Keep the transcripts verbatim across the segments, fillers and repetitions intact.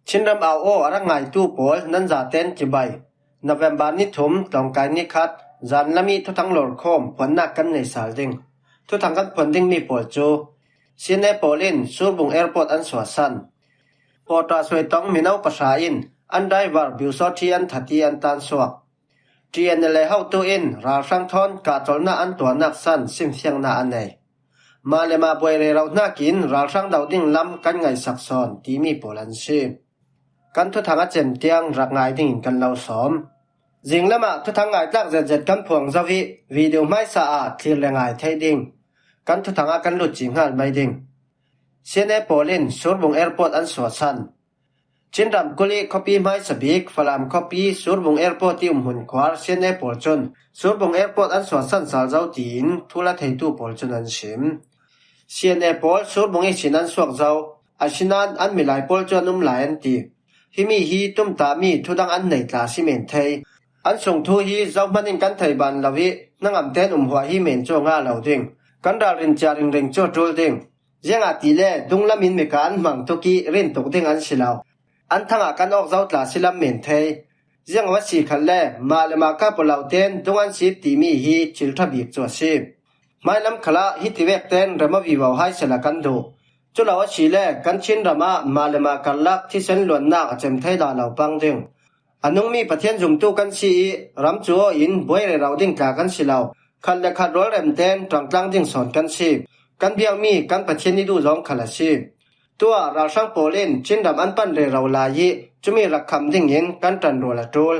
Chinram au aw a rak ngaitu pawl nan zaten cibai. November ni thum, tlawngkai ni khat, zan lam i thuthang lawrkhawm phuannak kan nei sal ding. Thuthang kan phuan dingmi pawl cu CNA pawl in Surbung Airport an suahsan. Pawta suaitawng mino pahra in an driver Biusawthi an that i an tlansuak. TNLA hotu in ralhrang thawn kahcolhnak an tuahnak san simfiangnak a nei. Mah le mah buai rero hnakin ralhrang do ding lam kan ngaihsak sawn timi pawl an si. Kan thuthang a cem tiang rak ngai dingin kan lo sawm. Zinglam ah thuthang ngaitlak zetzet kan phuang zo i video hmaisa ah thlir le ngai thei ding. Kan thuthang ah kan lut cinghal mai ding. CNA pawl in Surbung Airport an suahsan. Chinram kul i khuapi hmaisa bik Falam khuapi Surbung Airport i umhmun khuar CNA pawl cun Surbung Airport an suahsan sal zo tiin thu la theitu pawl cun an sim. CNA pawl Surbung ihsin an suak zo, asinain an milai pawl cu an um lai an ti. Himi hi tumtahmi thudang an nei tla si men thei. An sung thu hi zohman in kan thei ban lo i hnangam tein umhuah hi men cu a ngah lo ding. Kan ralrin cia ringring cu a ṭul ding. Ziangahtile dunglam in mika an hmang tuk i rin tuk ding an si lo. An thangah kan awk zo tla si lam men thei. Ziang va si khat le mah le mah ka pulauten dung an sip timi hi thil ṭha bik cu a si. Hmailam khalah hiti vek ten rem a vivo hai sehla kan duh. Cu lo asile kan Chinram ah mah le mah karlak thisen luannak a cem thei dah lo pang ding. A nungmi Pathian zumtu kan si i ram cu aw in buai rero ding tla kan si lo. Khat le khat rualrem ten ṭangtlang ding sawn kan si. Kan biakmi kan Pathian i duh zawng khal a si. Tuah ralhrang pawl in Chinram an pan rero lai i cumi rak kham dingin kan ṭanrual a ṭul.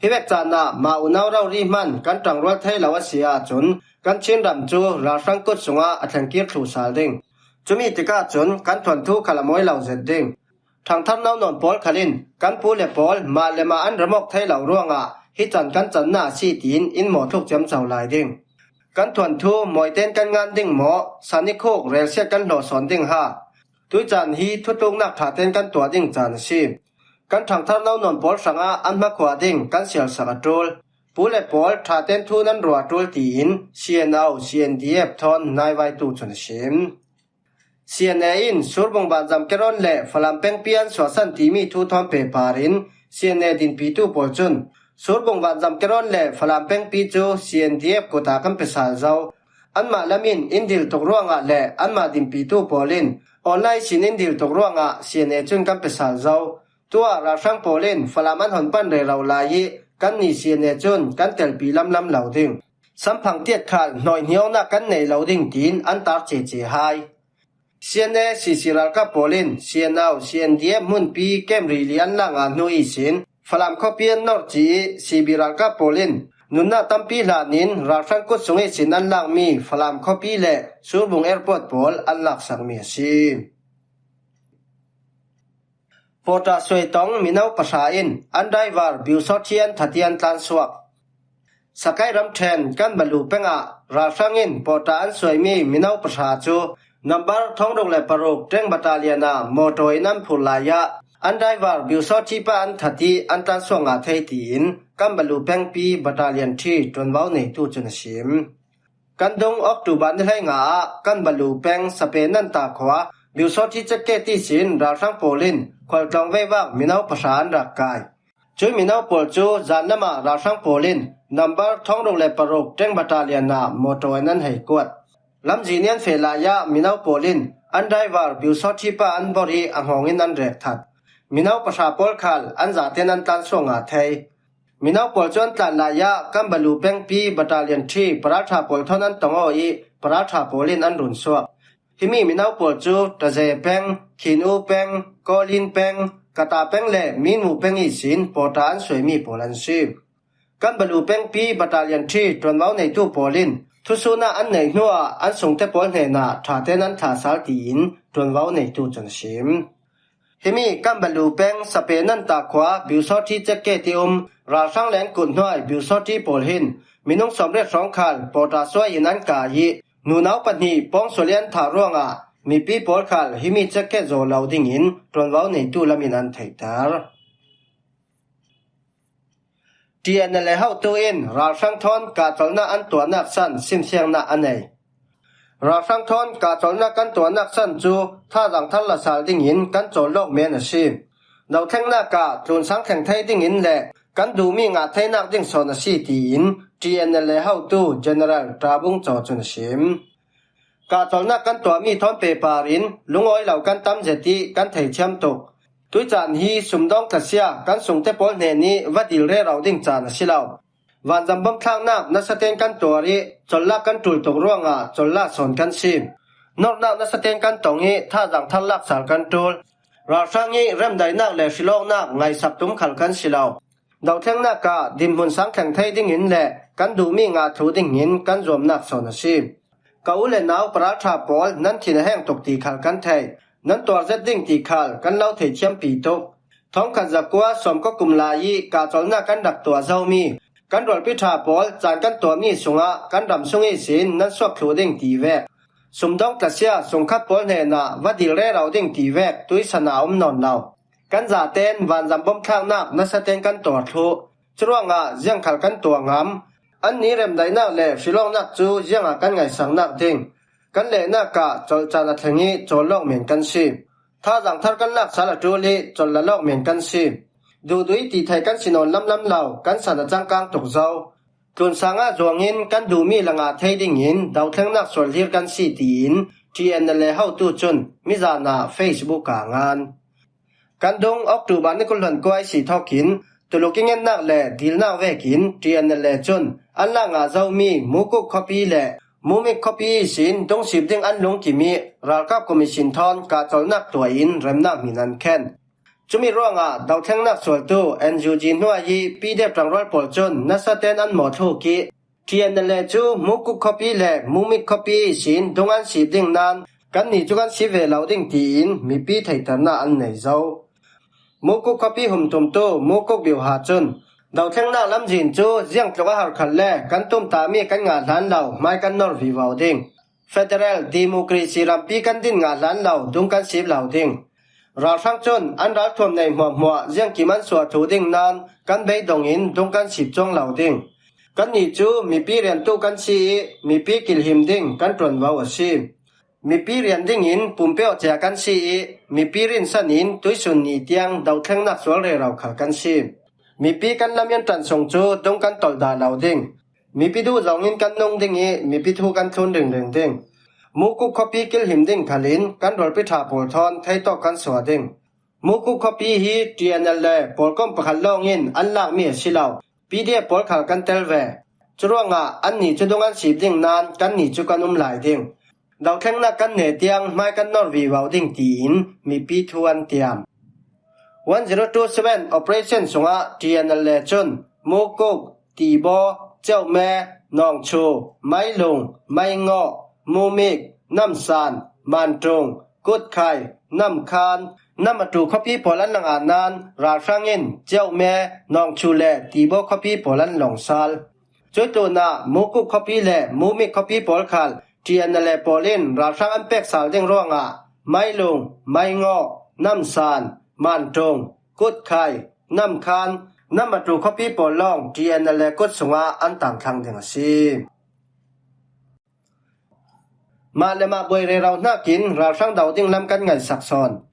Hi vek caan ah mah unau rori hman kan ṭangrual thei lo a si ahcun kan Chinram cu ralhrang kut sungah a thlengkir thluh sal ding. Cumi tikah cun kan thuanthu khal a mawi lo zet ding. Ṭhangthar no nawn pawl khal in kan pu le pawl mah le mah an remawk thei lo ruangah hi can kan cannak a si tiin in mawhthluk ciamco lai ding. Kan thuanthu mawiten kan ngan ding maw, sanikhuk relsiat kan hlawh sawn ding ha. Tuicaan hi thutluknak ṭhaten kan tuah ding caan a si. Kan ṭhangthar no nawn pawl hrangah an hmakhua ding kan sialsak a ṭul. Pu le pawl ṭhaten thu nan ruah a ṭul tiin CNO, CNDF thawn naivaitu cun a sim. CNA in Surbung vanzam kerawn le Falam pengpi an suahsan timi thu thawn pehpar in CNA dinpitu pawl cun Surbung vanzam kerawn le Falam pengpi cu CNDF kut ah kan pe sal zo. Anmah lam in in dil tuk ruangah le anmah dinpitu pawl in online sin in dil tuk ruangah CNA cun kan pe sal zo. Tuah ralhrang pawl in Falam an hon pan rero lai i kannih CNA cun kan telpi lamlam lo ding. Samphang tiat khal hnawi hniawngnak kan nei lo ding tiin an tar cece hai. CNA CC ralkap pawl in CNO, CNDF hmunpi kem rili an lak ngah hnu ihsin Falam khuapi an norh ci i CB ralkap pawl in nunnak tampi hlan in ralhrang kut sung ihsin an lakmi Falam khuapi le Surbung Airport pawl an laksakmi a si. Pawta suaitawng mino pahra in an driver Biusawthi an that i an tlansuak. Sakai ramṭhen kan Balu peng ah ralhrang in pawta an suaimi mino pahra cu nambar thongruk le paruk ṭeng battalion ah mawṭaw in an phurh lai ah an driver Biusawthi pa an that i an tlansuak ngah thei tiin kan Balu pengpi battalion ṭhi ṭuanvo neitu cun a sim. Kan dung October ni hleinga ah kan Balu peng Sape Nanta khua Biusawthi cekket ihsin ralhrang pawl in khualtlawng veivak mino pahra an rak kai. Cui mino pawl cu zan lamah ralhrang pawl in nambar thongruk le paruk ṭeng battalion ah mawṭaw in an hei kuat. Lamzin i an feh lai ah mino pawl in an driver Biusawthi pa an bor i a hngawng in an rek that. Mino pahra pawl khal an zaten an tlansuak ngah thei. Mino pawl cu an tlan lai ah kan Balu pengpi battalion ṭhi paralṭha pawl thawn an tong aw i paralṭha pawl in an run suak. Himi mino pawl cu Taze peng, Khin U peng, Kawlin peng, Kata peng le Minmu peng ihsin pawta an suaimi pawl an si. Kan Balu pengpi battalion ṭhi ṭuanvo neitu pawl in thusun ah an neih hnuah an sungte pawl hnenah ṭhaten an thlah sal tiin ṭuanvo neitu cun a sim. Himi kan Balu peng Sape Nanta khua Biusawthi cekket i um ralhrang leng kut hnuai Biusawthi pawl hin minung sawmriat hrawng khal pawta suai in an kai i nunau pahnih pawngsual i an thah ruangah mipi pawl khal himi cekket zawh lo dingin ṭuanvo neitu lam in an theihter. TNLA hotu in ralhrang thawn kahcolhnak an tuahnak san simfiangnak a nei. Ralhrang thawn kahcolhnak kan tuahnak san cu thazaang thar la sal dingin kan cawl lawk men a si. Dothlengnak ah tlunsang thleng thei dingin le kan duhmi ngah theinak ding sawn a si, tiin T N L A hotu General Ṭa Bung Caw cun a sim. Kahcawlnak kan tuahmi thawn pehpar in lungawi lo kan tam zet i kan theithiam tuk. Tuicaan hi sumdawng tlasia kan sungte pawl hnen i va dil rero ding caan a si lo. Vanzam bom thlaknak nasa tein kan tuar i colhlak kan ṭul tuk ruangah colhla sawn kan si. Norhnak nasa tein kan tong i thazaang thar lak sal kan ṭul. Ralhrang i remdaihnak le hrilawknak ngaihsak tum khal kan si lo. Dothlengnak ah dinhmun sang thleng thei dingin le kan duhmi ngah thluh dingin kan zuamnak sawn a si. Ka u le nau paralṭha pawl nan thin a heng tuk ti khal kan thei. Nan tuar zet ding ti khal kan lo theithiampi tuk. Thawngkhat zakua sawmkua kum lai i kahcawlnak kan rak tuah zomi kan rualpi ṭha pawl caan kan tuahmi sungah kan ram sung ihsin nan suak thluh ding ti vek. Sumdawng tlasia sungkhat pawl hnenah va dil rero ding ti vek tuisan ah a um nawn lo. Kan zaten vanzam bom thlaknak nasa tein kan tuar thluh. Curuangah ziang khal kan tuah ngam? Anni remdaihnak le hrilawknak cu ziangah kan ngaihsaknak ding? Kan lehnak ah colh caan a thleng i cawl lawk men kan si. Thazaang thar kan lak sal a ṭul i colh la lawk men kan si. Duhduh i tih theih kan si nawn lamlam lo, kan san a cangkang tuk zo. Tlunsang ah zuangin kan duhmi la ngah thei dingin dothlengnak sual hlir kan si, tiin T N L A hotu cun mizan ah Facebook ah a ngan. Kan dung October ni kul hluan kua i si thawkin tuluk i ngennak le dilnak vekin T N L A cun an lak ngah zomi Mukuk khuapi le Mumik khuapi ihsin dungsip ding an lungkim i ralkap kum ihsin thawn kahcawlnak tuah in remnak hmin an khen. Cumi ruangah dothlengnak sualtu N U G hnuai i P D F ṭangrual pawl cun nasa tein an mawhthluk i T N L A cu Mukuk khuapi le Mumik khuapi ihsin dung an sip ding nain kannih cu kan sip ve lo ding tiin mipi theihternak an nei zo. Mukuk khuapi humtumtu Mukuk Biuha cun dothlengnak lamzin cu ziangtluk a har khalle kan tumtahmi kan ngah hlan lo hmai kan nor vivo ding. Federal democracy rampi kan din ngah hlan lo dung kan sip lo ding. Ralhrang cun an ralthuam neih hmuahhmuah ziangkim an suah thluh ding nain kan beidong in dung kan sip cuang lo ding. Kannih cu mipi riantu kan si i mipi kilhim ding kan ṭuanvo a si. Mipi rian dingin pumpe awcia kan si i mipi rinsan in tuisun ni tiang dothlengnak sual rero khal kan si. Mipi kan lam i an ṭan sung cu dung kan tolh dah lo ding. Mipi duh zongin kan nung ding i mipi thu kan thlun ringring ding. Mukuk khuapi kilhim ding khalin kan rualpi ṭha pawl thawn theitawk kan suah ding. Mukuk khuapi hi T N L A pawlkom pakhat lawngin an lakmi a si lo. P D F pawl khal kan tel ve. Curuangah annih cu dung an sip ding nain kannih cu kan um lai ding. Dothlengnak kan neh tiang hmai kan nor vivo ding tiin mipi thu an tiam. One zero two seven operation sungah T N L A cun Mukuk, Tibaw, Ciaume, Nawngchu, Mailung, Maingawh, Mumik, Namsan, Mantung, Kutkhai, Namkhan, Namatu khuapi pawl an la ngah nain ralhrang in Ciaume, Nawngchu le Tibaw khuapi pawl an lawng sal. Cuih tlunah Mukuk khuapi le Mumik khuapi pawl khal T N L A pawl in ralhrang an pek sal ding ruangah Mailung, Maingawh, Namsan, Mantung, Kutkhai, Namkhan, Namatu khuapi pawl lawng T N L A kut sungah an tangthlang ding a si. Mah le mah buai rero hnakin ralhrang do ding lam kan ngaihsak sawn.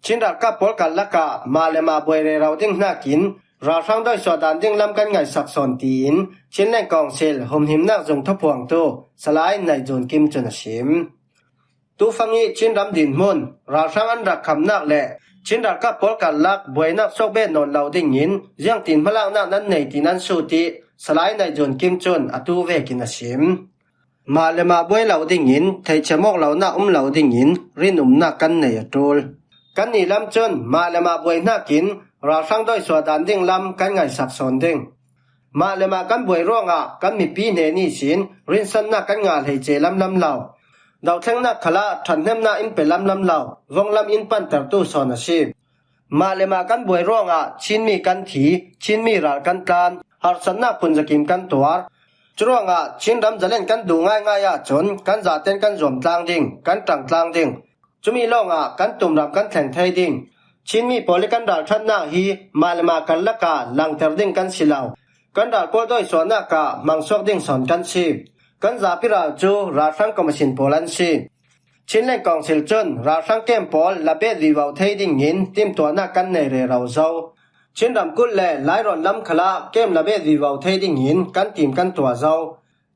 Chin ralkap pawl karlak ah mah le mah buai rero ding hnakin ralhrang doisuah dan ding lam kan ngaihsak sawn, tiin Chinland Council humhimnak zung thuphuangtu Salai Naih Zun Kim cun a sim. Tufang i Chin ram dinhmun, ralhrang an rak khamnak le Chin ralkap pawl karlak buainak suak bet nawn lo dingin ziangtin hmalaknak nan nei, tiin an sut i Salai Naih Zun Kim cun atu vekin a sim. Mah le mah buai lo dingin theihchiam awk lonak um lo dingin rinumnak kan nei a ṭul. Kannih lam cun mah le mah buai hnakin ralhrang doisuah dan ding lam kan ngaihsak sawn ding. Mah le mah kan buai ruangah kan mipi hnen ihsin rinsannak kan ngah hleice lamlam lo. Dothlengnak khalah ṭhathnemnak in pe lamlam lo, vonglam in pantertu sawn a si. Mah le mah kan buai ruangah Chinmi kan thi, Chinmi ral kan tlan, harsatnak phunzakim kan tuar. Curuangah Chin ram zalen kan duh ngaingai ahcun kan zaten kan zuam tlang ding, kan ṭang tlang ding. Cumi lawngah kan tumram kan thleng thei ding. Chinmi pawl i kan ralṭhatnak hi mah le mah karlak ah langter ding kan si lo. Kan ral pawl doisuahnak ah hmangsuak ding sawn kan si. Kan zapi ral cu ralhrang commission pawl an si. Chinland Council cun ralhrang kem pawl la bet vivo thei dingin timtuahnak kan nei rero zo. Chin ramkulh le Lairawn lam khalah kem la bet vivo thei dingin kan tim kan tuah zo.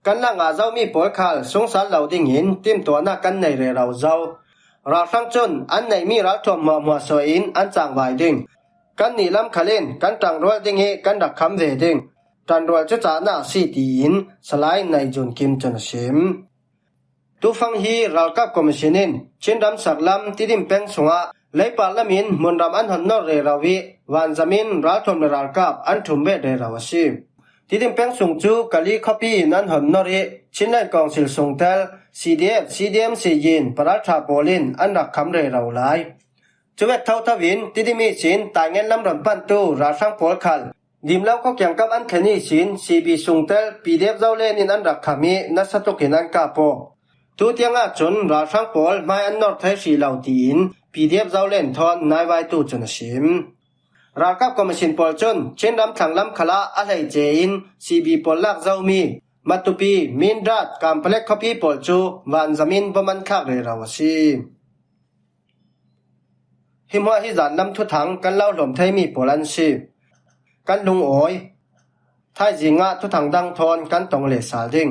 Kan la ngah zomi pawl khal sungsal lo dingin timtuahnak kan nei rero zo. Ralhrang cun an neihmi ralthuam hmuahhmuah suahin an cangvai ding. Kannih lam khal in kan ṭangrual ding ih kan rak kham ve ding. Ṭanrual cu cahnak a si, tiin Salai Naizun Kim cun a sim. Tufang hi ralkap commission in Chin ramsak lam Tidim peng sungah leipak lamin hmunram an hon nor rero ih vanzamin ralthuam le ralkap an ṭhum bet rero a si. Tidim peng sung cu Kali khuapi in an hon nor ih Chinland Council sungtel C D F, C D M C in paralṭha pawl in an rak kham rero lai. Cu vek thotho in Tidim ihsin Taingen lam ron pantu ralhrang pawl khal Dimlo khua kiangkap an thlen ihsin C B sungtel P D F Zolen in an rak kham ih nasa tuk in an kap aw. Tu tiangah cun ralhrang pawl hmai an nor thei hrih lo, tiin P D F Zolen thawn naivaitu cun a sim. Ralkap commission pawl cun Chin ramthlang lam khalah a hleice in C B pawl lak zomi Matupi, Mindat, Kampalek khuapi pawl cu vanzamin bom an thlak rero a si. Hi hmuah hi zan lam thuthang kan lo hlawm theimi pawl an si. Kan lungawi. Thaizing ah thuthang dang thawn kan tong leh sal ding.